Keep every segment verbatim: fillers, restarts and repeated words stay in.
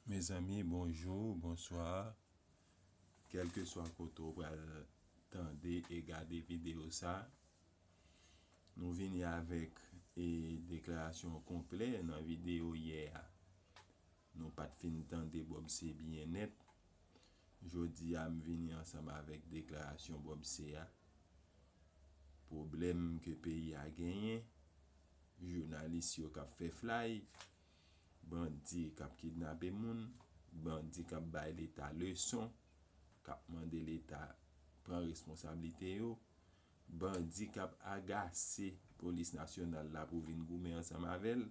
Mezanmi, bonjou, bonswa. Kèlkeswa kote w pral tande e gade videyo sa, nou vini avèk e deklarasyon konplè nan videyo yè a. Nou pa t fin tande Bob C byen nèt. Jodi a, m vini ansanm avèk deklarasyon Bob C a. Pwoblèm ke peyi a genyen, jounalis yo k ap fè flay, bandi k ap kidnape moun, bandi k ap bay Leta leson, k ap mande Leta pran responsablite yo, bandi k ap agase Polis Nasyonal la pou vin goumen ansanm avè l.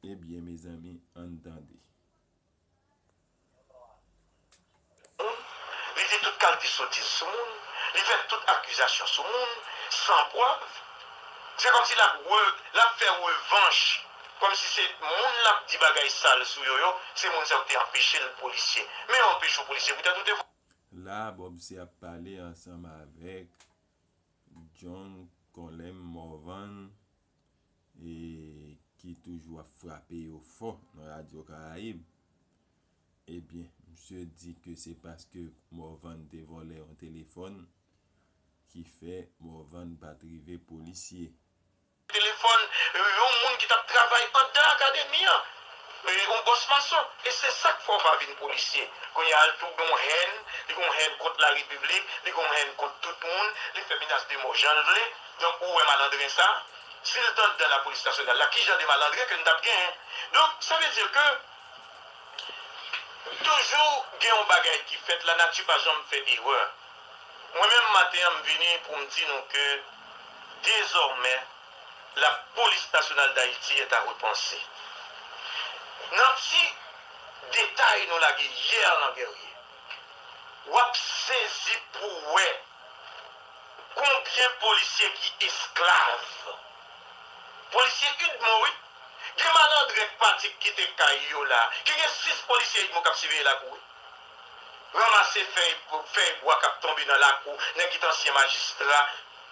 Ebyen, mezanmi, ann tande. Li di tout kalite sotiz sou moun, li fè tout akizasyon sou moun, san prèv. Se kòmsi l ap re, l ap fè revanch, kòmsi se moun l ap di bagay sal sou yo yo, se moun sa yo ki te anpeche l polisye. Men yo anpeche w polisye poutèt ou te vòlè. La, Bob C ap pale ansanm avèk John Colem Morvan, e ki toujou ap frape yo fò nan Radyo Karayib. Ebyen, misye di ke se paske Morvan te vòlè yon telefòn ki fè Morvan pa t rive polisye. Telefòn yon moun ki t ap travay anndan akademi an, yon bòs mason. E se sa k fè w pa vin polisye. Kounye a, l tou gen yon hèn, li gen yon hèn kont larepiblik, li gen yon hèn kont tout moun, li fè menas de mò jan l vle. Donk, ou wè malandren sa, si l t anndan lapolis nasyonal la, ki jan de malandren ke n t ap genyen? Donk, sa vle di ke toujou gen yon bagay ki fèt, lanati pa janm fè erè. Mwen menm, maten an, m vini pou m di nou ke dezòmè, Lapolis Nasyonal d Ayiti est à repenser. Nan ti detay nou lage yè nan Guerrier, w ap sezi pou w wè konbyen polisye ki esklav. Polisye UDMO, wi. Gen malandren k pati k kite kay yo la. Ki gen sis polisye UDMO k ap siveye lakou, wi. Ranmase fèy, fèy bwa k ap tonbe nan lakou, nèg ki te ansyen majistra,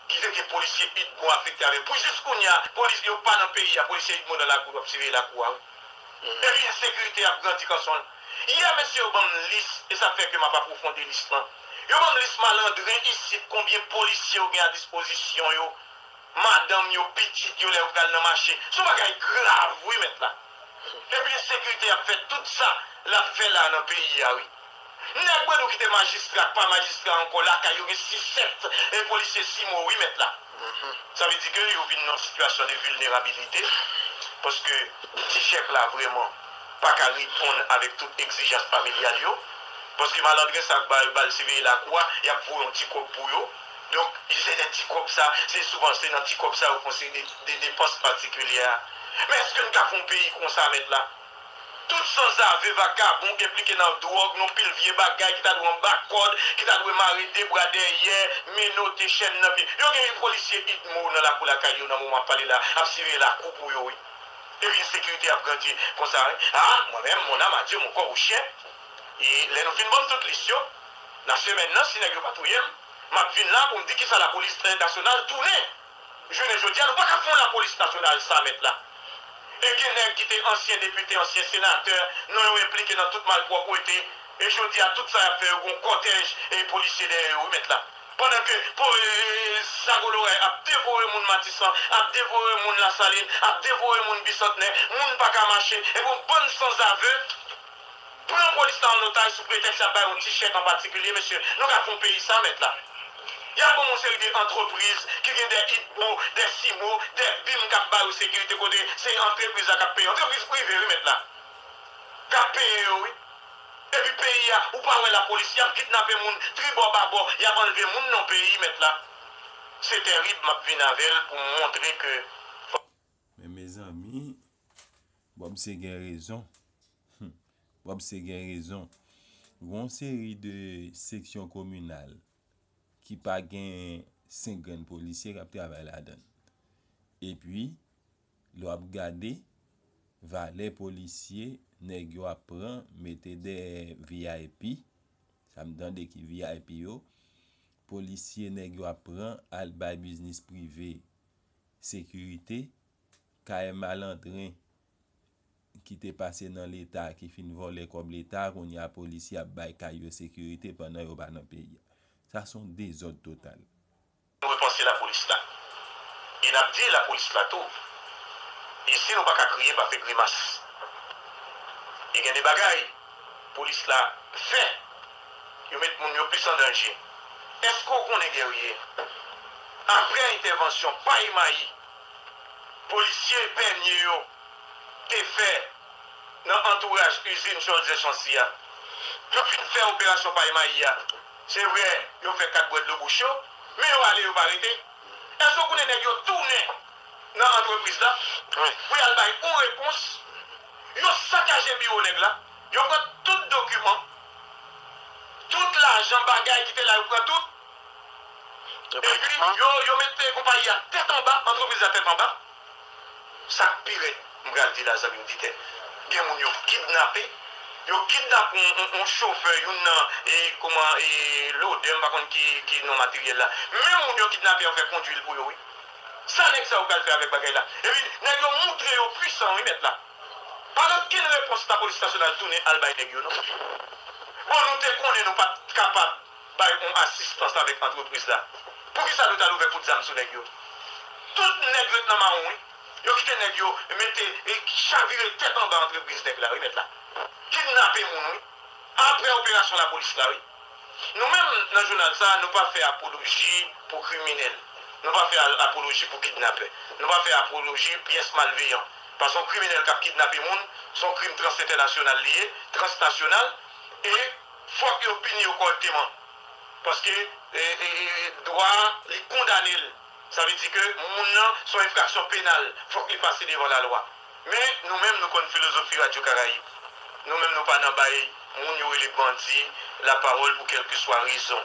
ki te gen polisye UDMO afekte avè l. Pou jis kounye a, polis yo pa nan peyi a, polisye UDMO nan lakou, yo ap siveye lakou a, wi. Epi ensekirite ap grandi kanson l. Yè, mesye yo ban m lis, e sa fè ke m ap apwofonde lis lan. Yo ban m lis malandren isit, konbyen polisye yo gen a dispozisyon yo, madanm yo, pitit yo, lè yo pral nan mache. Se yon bagay grav, wi, mèt la. Epi ensekirite ap fè tout sa l ap fè la nan peyi a, wi. Nèg Bredou ki te majistra, k pa majistra ankò, lakay yo gen sis sèt, e polisye simo, wi, mèt la. Sa vle di ke yo vin nan sitiyasyon de vilnerabilite, paske ti chèf la vrèman pa ka reponn avèk tout egzijans familyal yo, paske malandren sa k ba yo bal siveye lakou a, y ap voye yon ti kòb pou yo. Donk, se de ti kòb sa, se souvan se nan ti kòb sa yo fè yon seri de, de depans patikilyè. Men èske n ka fè yon peyi konsa, mèt la? Tout sanzave, vakabon, enplike nan dwòg, nan pil vye bagay, ki ta dwe anba kòd, ki ta dwe mare de bra dèyè, menote, chèn nan pye. Yo gen polisye UDMO nan lakou lakay yo nan moman ap pale la, ap siveye lakou pou yo, wi. Epi ensekirite ap grandi konsa, wi. A, mwen menm, mon âme à Dieu, mon corps au chien. E lè nou fin ban m tout lis yo, nan semèn nan, si nèg yo pa touye m, m ap vin la pou m di kisa lapolis nasyonal tounen. Jounen jodi a, nou pa ka fè yon lapolis nasyonal sa, mèt la. E gen nèg ki te ansyen depite, ansyen senatè, non yo enplike nan tout malpwòpte. E jodi a, tout sa y ap fè yo, gon kòtèj e polisye dèyè yo, wi, mèt la. Pandan ke po, e, e, Zago Loray ap devore moun Matisan, ap devore moun Lasalin, ap devore moun Bisantnè, moun pa ka mache, epi yon bann sanzave pran polis la an otaj sou pretèks y ap bay yon ti chèk an patikilye, mesye. Nou ka fè yon peyi sa, mèt la? Y ap ban yon seri de antrepriz ki gen de UDMO, de simo, de bim k ap ba yo sekirite kote se antrepriz la k ap peye. Antrepriz prive, wi, mèt la. K ap peye yo, wi. Epi peyi a, ou pa wè lapolis, y ap kidnape moun, tribò babò, y ap anlve moun nan peyi, mèt la. Se tèrib, m ap vin avè l pou m montre ke. Men mezanmi, Bob C gen rezon. Bob C gen rezon. Gon seri de seksyon kominal ki pa gen senk grenn polisye k ap travay ladan l. Epi, lè w ap gade, valè polisye nèg yo ap pran mete dèyè VIP, sa m tande ki VIP yo, polisye nèg yo ap pran al bay biznis prive sekirite, kay malandren ki te pase nan Leta, ki fin vòlè kòb Leta, kounye a polisye ap bay kay yo sekirite pandan yo pa nan peyi a. Sa se yon dezòd total. Nou repanse lapolis la. E n ap di lapolis la tou, isi nou pa ka kriye, pa fè grimas. E gen de bagay polis la fè, yo met moun yo plis an danje. Èske w konnen, Guerrier, apre entèvansyon pay mayi polisye Pènye yo te fè nan antouraj izin Cholzè Chancy a, yo fin fè operasyon pay mayi a. Se vre, yo fè kat bwè dlo bouch yo, men yo ale, yo pa rete. Èske w konnen nèg yo tounen nan antrepriz la pou y al bay yon repons? Yo sakaje biwo nèg la, yo pran tout dokiman, tout lajan, bagay ki te la, yo pran tout. Epi yo, yo mete konpayi a tèt anba, antrepriz la tèt anba. Sa k pi rèd, m pral di la, zanmi oditè, gen moun yo kidnape, yo kidnape yon, yon, yon chofè, youn nan, e, kòman, e, lodè, m pa konn ki, ki non materyèl la. Men moun yo kidnape an fè kondwi l pou yo, wi. Sa nèg sa yo pral fè avèk bagay la? Epi nèg yo moutre yo pwisan, wi, mèt la. Pa gen okenn repons lapolis nasyonal tounen al bay nèg yo, non. Bon, nou te konnen nou pa t kapab bay yon asistans avèk antrepriz la. Poukisa nou t al ouvè kout zam sou nèg yo? Tout nèg ret nan mawon, wi. Yo kite nèg yo mete, e, chavire tèt anba antrepriz nèg la, wi, mèt la. Kidnape moun, wi. Apre operasyon lapolis la, wi. Nou menm, nan jounal sa, nou pa fè apoloji pou kriminèl. Nou pa fè al-, apoloji pou kidnapè. Nou pa fè apoloji pyès malveyan. Paske yon kriminèl k ap kidnape moun, se yon krim transentènasyonal li ye, transnasyonal, e fòk yo pini yo kòrèkteman. Paske, e, e, e, dwa a, li kondane l. Sa vle di ke moun nan, se yon enfraksyon penal, fòk li pase devan lalwa. Men, nou menm, nou konn filozofi Radyo Karayib. Nou menm, nou pa nan bay moun yo rele bandi lapawòl pou kèlkeswa rezon.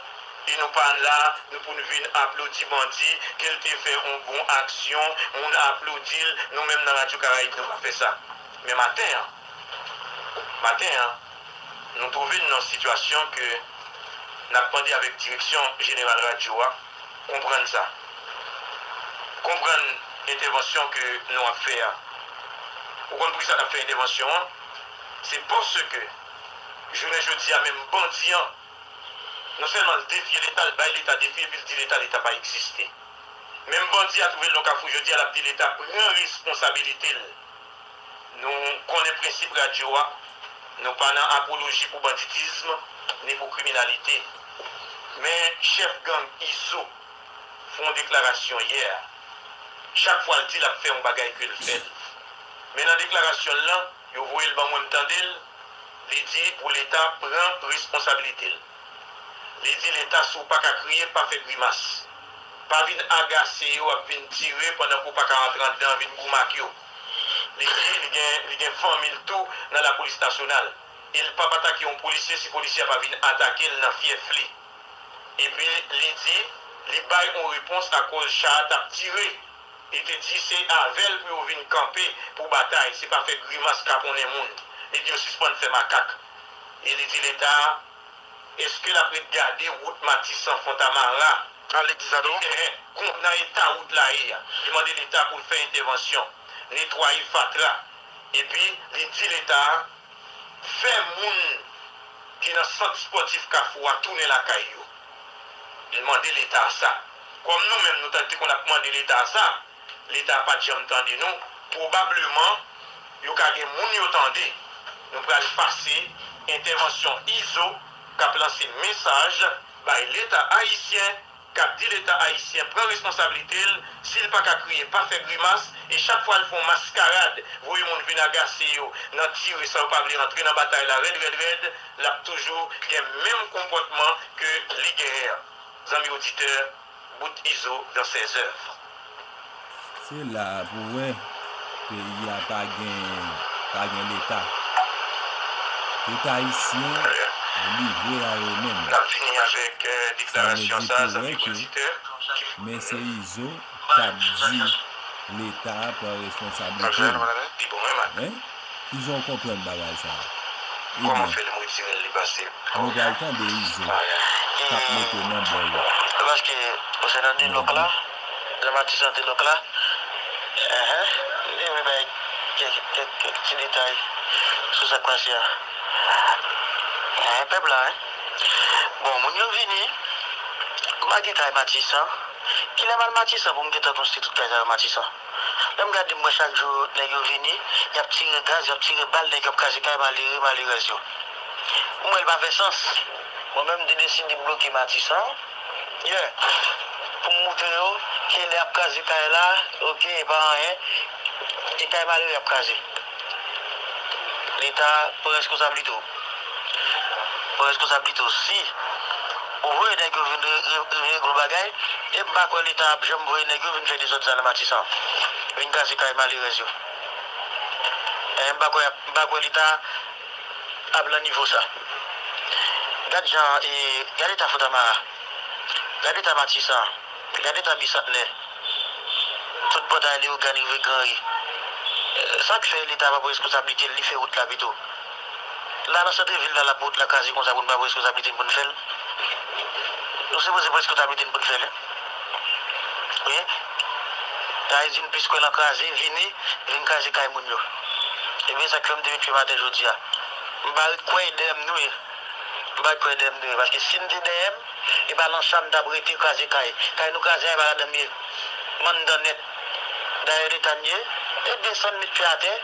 E nou pa la, nou pou n vin aplodi bandi, ke l te fè yon bon aksyon, moun aplodi l, nou menm nan Radyo Karayib, nou pa fè sa. Men maten an, maten an, nou twouve n nan sitiyasyon ke n ap mande avèk direksyon jeneral radyo a, konprann sa. Konprann entèvansyon ke nou ap fè a. Ou konn poukisa n ap fè entèvansyon an? Se paske, jounen jodi a, menm bandi an, non sèlman l defye Leta, l bay Leta defi, epi l di Leta, Leta pa egziste. Menm bandi a twouve l nan kafou jodi a, l ap di Leta pran responsabilite l. Nou konnen prensip radyo a, nou pa nan apoloji pou banditism, ni pou kriminalite. Men chèf gang Izo fè yon deklarasyon yè. Chak fwa l di l ap fè yon bagay ke l fè l. Men nan deklarasyon l lan, yo voye l ban mwen, m tande l, li di pou Leta pran responsabilite l. Li di Leta, si w pa ka kriye, pa fè grimas. Pa vin agase yo, ap vin tire pandan ke w pa ka rantre anndan, vin goumen ak yo. Li di li gen, li gen fanmi l tou nan lapolis nasyonal. E l p ap atake yon polisye si polisye a pa vin atake l nan fyèf li. Epi li di, li bay yon repons akoz cha a t ap tire. Li te di se avè l pou yo vin kanpe pou batay, se pa fè grimas kaponnen moun. Li di yo sispann fè makak. E li di Leta, èske l ap ret gade wout Matisan Fontamara? Ah, li di sa tou? Li di, eh, kon-, nan eta wout la ye a. Li mande Leta pou l fè entèvansyon, netwaye fatra. Epi, li di Leta, fè moun ki nan sant espòtif Kafou a tounen lakay yo. Li mande Leta sa. Kòm nou menm, nou ta te konn ap mande Leta sa, Leta pa t janm tande nou. Pwobableman, yo ka gen moun yo tande. Nou pral pase entèvansyon Izo k ap lanse mesaj bay Leta ayisyen, k ap di Leta ayisyen pran responsablite l, si l pa ka kriye, pa fè grimas, e chak fwa l fè yon maskarad, voye moun vin agase yo nan tire san yo pa vle rantre nan batay la rèd, rèd, rèd, l ap toujou gen menm konpòtman ke li genyen an. Zanmi oditè, bout Izo dans ses œuvres. Se la a pou w wè peyi a pa gen, pa gen Leta. Tout Ayisyen livre a yo menm. N ap vini avèk, eh, deklarasyon sa, zanmi oditè. Men se Izo k ap di Leta pran responsablite l. Hein? Kijan w konprann bagay sa a? Kòman fè l m retire l, li pase? Nou pral tande Izo k ap mete nan bòl. Paske, konsènan de lòk la, jan Matisan de lòk la, enhen, li te renmen bay kèk Kèk ti detay sou sa k pase a. Hein, pèp la, hein. Bon, moun yo vini, m pa gen kay Matisan. Kilè m al Matisan pou m gentan konstwi tout kay sa yo Matisan? Lè m gade, m wè chak jou nèg yo vini, y ap tire gaz, y ap tire bal, nèg yo ap kraze kay malere, malerèz yo. M wè l pa fè sans. Mwen menm, m te deside bloke Matisan. Yeah. Pou m moutre yo ke lè y ap kraze kay la, oke, e pa anyen. E kay malere y ap kraze. Leta pran reskonsablite w. Pran reskonsablite w. Si ou voye nèg yo vin re- re- re- regle yon bagay, e m pa kwè Leta ap janm voye nèg yo vin fè dezòd sa nan Matisan. Vin kraze kay malerèz yo. E m pa kwè, m pa kwè Leta ap lan nivo sa. Gad jan, e, gad eta Fontamara. Gad eta Matisan. Gad eta Bisantnè. Tout pòtay Leyogàn rive Granri. E, sa k fè Leta pa pran reskonsablite l, li fè wout la pito? La nan santrevil la, l ap wout la kraze konsa pou n pa pran reskonsablite n pou n fè l? Nou sipoze pran reskonsablite n pou n fè l, wi. Wi. Sa vle di n plis kwè nan kraze, vini, vin kraze kay moun yo. Ebyen, sa k fè m te met pye m atè jodi a. M pa ret kwè e dèyè m nou ye. M pa ret kwè e dèyè m nou ye. Paske si n te dèyè m, e pa nan cha n t ap rete kraze kay. Kay nou kraze a, e pa ladan m ye. M anndan nèt. Dayè Leta n ye. E desann met pye atè.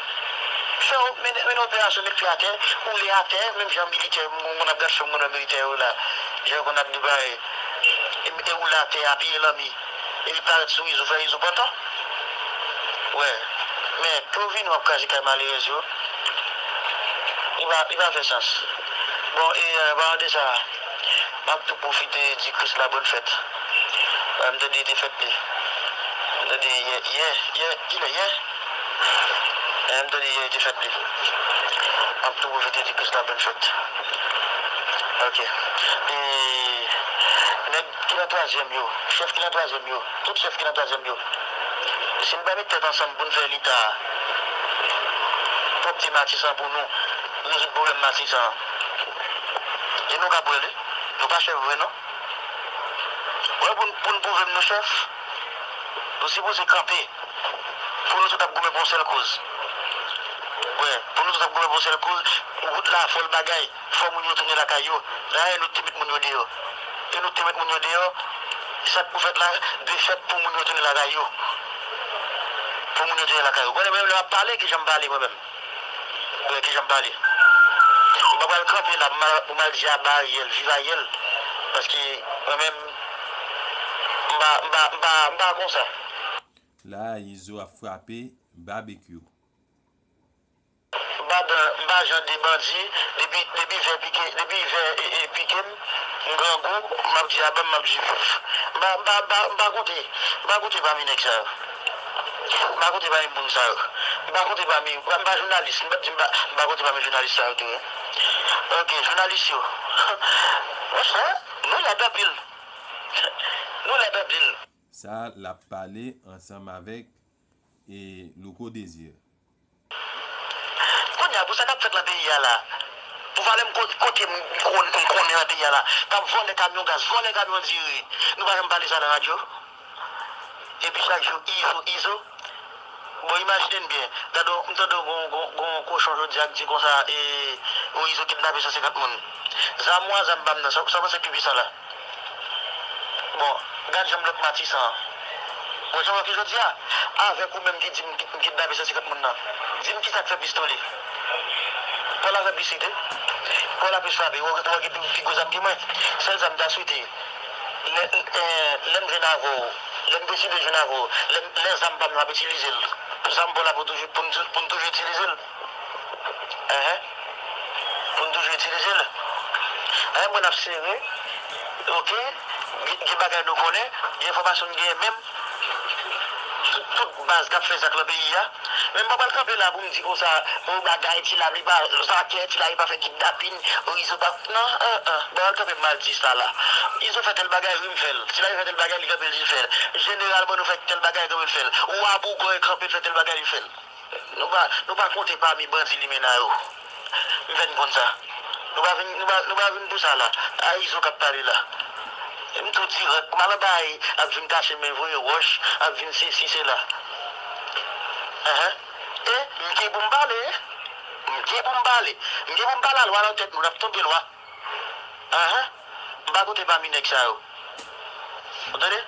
Fè, mennen, mennen operasyon met pye atè. Woule atè, menm jan militè, moun ap gad fim, moun militè yo la. Jan yo konn ap depare. E, e woule atè, apiye lanmi. Epi parèt sou rezo, fè rezo pantan. Wè. Men, pou yo vini, w ap kraze kay malerèz yo. Li pa, li pa fè sans. Bon, e, an paran de sa, m ap tou pwofite di Krisla bòn fèt. Wè, m tande te fèt li. M tande yè, yè, yè, kilè yè? E, m tande yè te fèt li. M ap tou pwofite di Krisla bòn fèt. Ok. E, nèg ki nan twazyèm yo, chèf ki nan twazyèm yo, tout chèf ki nan twazyèm yo, si n pa met tèt ansanm pou n fè leta pwòpte Matisan pou nou, rezoud pwoblèm Matisan an, e nou ka pran li, nou pa chèf vre non. Wè, pou n, pou n pwouve m nou chèf, nou sipoze kanpe. Pou nou tout ap goumen pou yon sèl koz. Wè, pou nou tout ap goumen pou yon sèl koz, wout la, fò l bagay, fò moun yo tounen lakay yo. Dayè, nou te met moun yo deyò. E nou te met moun yo deyò, sa k pou fèt la, dwe fèt pou moun yo tounen lakay yo. Pou moun yo tounen lakay yo. Mwen menm, lè m ap pale, ki jan m pale, mwen menm. Wè, ki jan m pale. M pa pral kanpe la, pou m al, pou m al di aba Ariel, viv Ariel. Paske, mwen menm, m pa, m pa, m pa, m pa konsa. La a, Izo ap frape Babekyou. M pa dan, m pa jan de bandi, depi, depi vè pike, depi vè, e, e, pike m, m grangou, m ap di aba m, m ap di viv. M pa, m pa, m pa, m pa konte, m pa konte pami nèg sa yo. M pa konte pami moun sa yo. M pa konte pami, m pa, m pa jounalis, m p ap di m pa, m pa konte pami jounalis sa yo tou, wi. Ok, jounalis yo. Monchè, nou lèd anpil. Nou lèd anpil. Sa l ap pale ansanm avèk, e, Louko Désir. Kounye a, pou sa k ap fèt nan peyi a la, pou valè m ko-, kote m, m kon-, m konnen nan peyi a la, k ap vòlè kamyon gaz, vòlè kamyon diri, nou pa janm pale sa nan radyo? Epi chak jou, Izo, Izo. Bon, imajine n byen, gade, m tande gon, gon, gon kochon jodi a k di konsa, e, o Izo kidnape san senkant moun. Zam ou a zam pa m nan, sa, sa w panse ki pwisan la? Bon, gad jan m blòk Matisan an. Bon, jan w wè ki jodi a, avèk ou menm ki di m ki, m kidnape san senkant moun nan, di m kisa k fè pistole. Pòl avè plis ide. Pòl ap plis frape. Ou wè, ou wè ki pi, pi gwo zam ke mwen. Sèl zam m ta swete, lè, eh, lè m jwenn avè w, lè m deside jwenn avè w, lè, lè zam pa m nan ap itilize l. Zam Pòl la pou toujou, pou n tou-, pou n toujou itilize l. Enhen. Pou n toujou itilize l. Enhen, mwen ap sere. Ok. Gen, gen bagay nou konnen. Gen enfòmasyon n genyen menm. Tout, tout baz k ap fè zak nan peyi a. Men m pa pral kanpe la pou m di konsa, o bagay, Ti Lave pa, Zakè, Ti Lave pa fè kidnapin, o Izo pa, non, an, an, m pa pral kanpe m al di sa la. Izo fè tèl bagay, wi, m fè l. Ti Lave fè tèl bagay, li kanpe, li di l fè l. Jeneralman, nou fè tèl bagay, kanpe, l fè l. Wa Bougon kanpe, l fè tèl bagay, li fè l. Nou pa, nou pa konte pami bandi limena yo. M fè n konn sa. Nou pa vin, nou pa, nou pa vin pou sa la. A Izo k ap pale la. M tou dirèk. Malanbay ap vin kache men voye wòch, ap vin sesi, sela. Enhen. M gen pou m pale. M gen pou m pale. M gen pou m pale a lwa nan tèt nou, n ap tonbe lwa. Ahan. M pa koute pami nèg sa yo. Ou tande?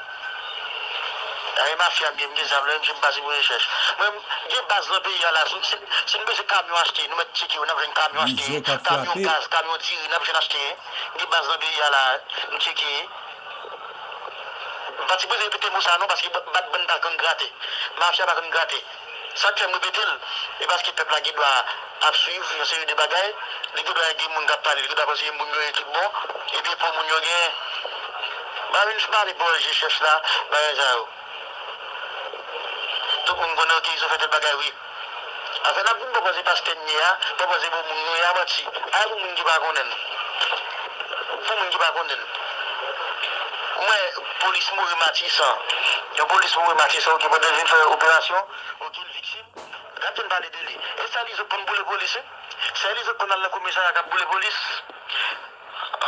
Ay, mafya m ye, m gen zam, lè m je m pase pou rechèch. Mwen, m gen baz nan peyi a la. Si, si, si n bezwen kamyon achte, nou mèt tcheke yo, n ap jwenn kamyon achte, kamyon gaz, kamyon diri, n ap jwenn achte. M gen baz nan peyi a la, nou tcheke. M pa sipoze repete mo sa a non, paske bat bann pa konn grate. Mafya pa konn grate. Sa k fè m repete l, e paske pèp la gen dwa ap swiv yon seri de bagay, li gen dwa gen moun k ap pale, li gen dwa panse se moun yo ye tout bon, epi pou moun yo gen. M pa vin pale bò je chèch la, bagay sa yo. Tout moun konnen, ok, Izo fè tèl bagay, wi. Afè n ap vin pwopoze pastè n ye a, pwopoze pou moun nou ye a manti. Ay pou moun ki pa konnen n. Pou moun ki pa konnen n. Ou wè polis mouri Matisan. Yon polis mouri Matisan, ok, pandan l vin fè operasyon, ok, l viktim. Gad jan n pale de li. E sèl Izo k konn boule polis, wi. Sèl Izo k konn al nan komisarya k ap boule polis.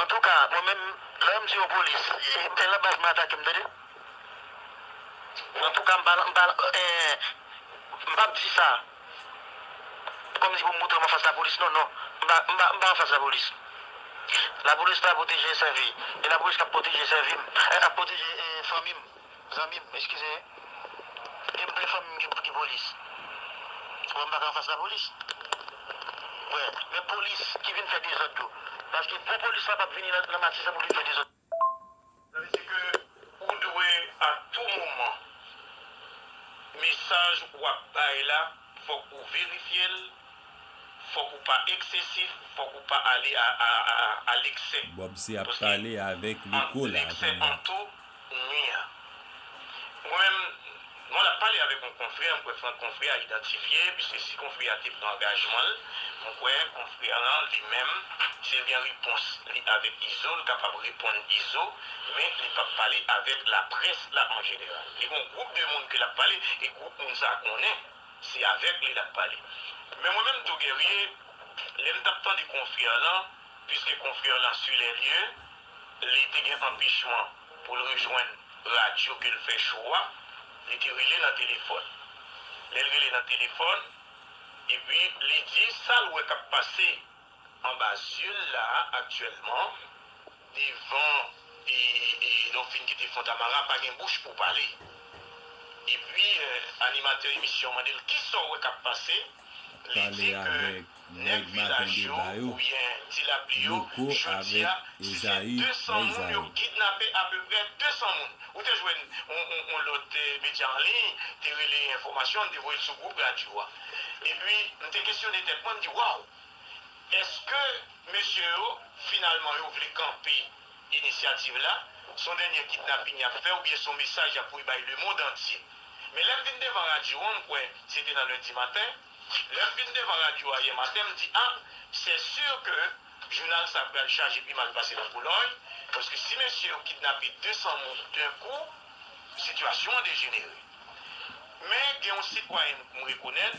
Antouka, mwen menm, lè m di yon polis, e, e la baz mwen atake m, tande? Antouka, m pa, m pa, eh, m p ap di sa kòmsi pou m montre m anfas lapolis, non, non. M pa, m pa, m pa anfas lapolis. Lapolis la pwoteje sèvi. E lapolis k ap pwoteje sèvi m. Eh, ap pwoteje, eh, fanmi m. Zanmi m, eskize. E m vle fanmi m gen pou ki polis. Ou wè m pa ka anfas lapolis. Wè, men polis ki vin fè dezòd yo. Paske bon polis la p ap vini nan, nan Matisan pou vin fè dezòd. Sa vle di ke ou dwe a tou moman, mesaj w ap bay la, fòk ou verifye l, fòk ou pa eksesif, fòk ou pa ale a, a, a, a leksè. Bob C ap pale avèk Rico la kounye a. An tou, nwi a. Mwen menm, mwen la pale avèk yon konfrè, mwen kwè konfrè a idantifye, piske si konfrè a te pran angajman l, mwen kwè konfrè a li menm, si l gen repons li avèk Izo, l kapab reponn Izo, men li p ap pale avèk laprès la an jeneral. Li gen yon gwoup de moun ke l ap pale, e gwoup moun sa a konnen se avèk li l ap pale. Men mwen menm tou Guerrier, lè m t ap tande konfrè lan, piske konfrè lan sur les lieux, li te gen anpechman pou l rejwenn radyo ke l fè cho a, li te rele nan telefòn. Lè l rele nan telefòn, epi li di sa l wè k ap pase anba zye l la a aktyèlman, devan, e, e, lè w fin kite Fontamara, pa gen bouch pou pale. Epi, eh, animatè emisyon an mande l kisa w wè k ap pase. Li di ke nèg vilaj yo oubyen ti lapli yo, jodi a, si se de san moun, yo kidnape apeprè de san moun. Ou te jwenn yon, yon, yon lòt, eh, medya an liy, te rele enfòmasyon, te voye l sou gwoup radyo a. Epi, m te kesyone tèt mwen, m di, waw! Èske mesye yo, finalman, yo vle kanpe inisyativ la? Se yon dènye kidnapin y ap fè oubyen se yon mesaj y ap voye bay lemonn antye? Men lè m vin devan radyo an, m kwè se te nan lendi maten, lè m vin devan radyo a yè maten, m di, a, c'est sûr que jounal sa a pral chaje pi mal pase nan Polòy, paske si mesye yo kidnape de san moun d'un coup, sitiyasyon an dejenere. Men gen yon sitwayen m rekonèt,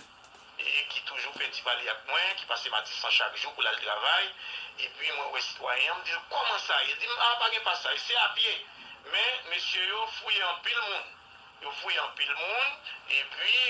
e ki toujou fè ti pale ak mwen, ki pase Matisan chak jou pou l al travay. Epi mwen wè sitwayen an, m di l, kòman sa ye? Li di m, a, pa gen pasaj, se apye. Men mesye yo fouye anpil moun. Yo fouye anpil moun, epi,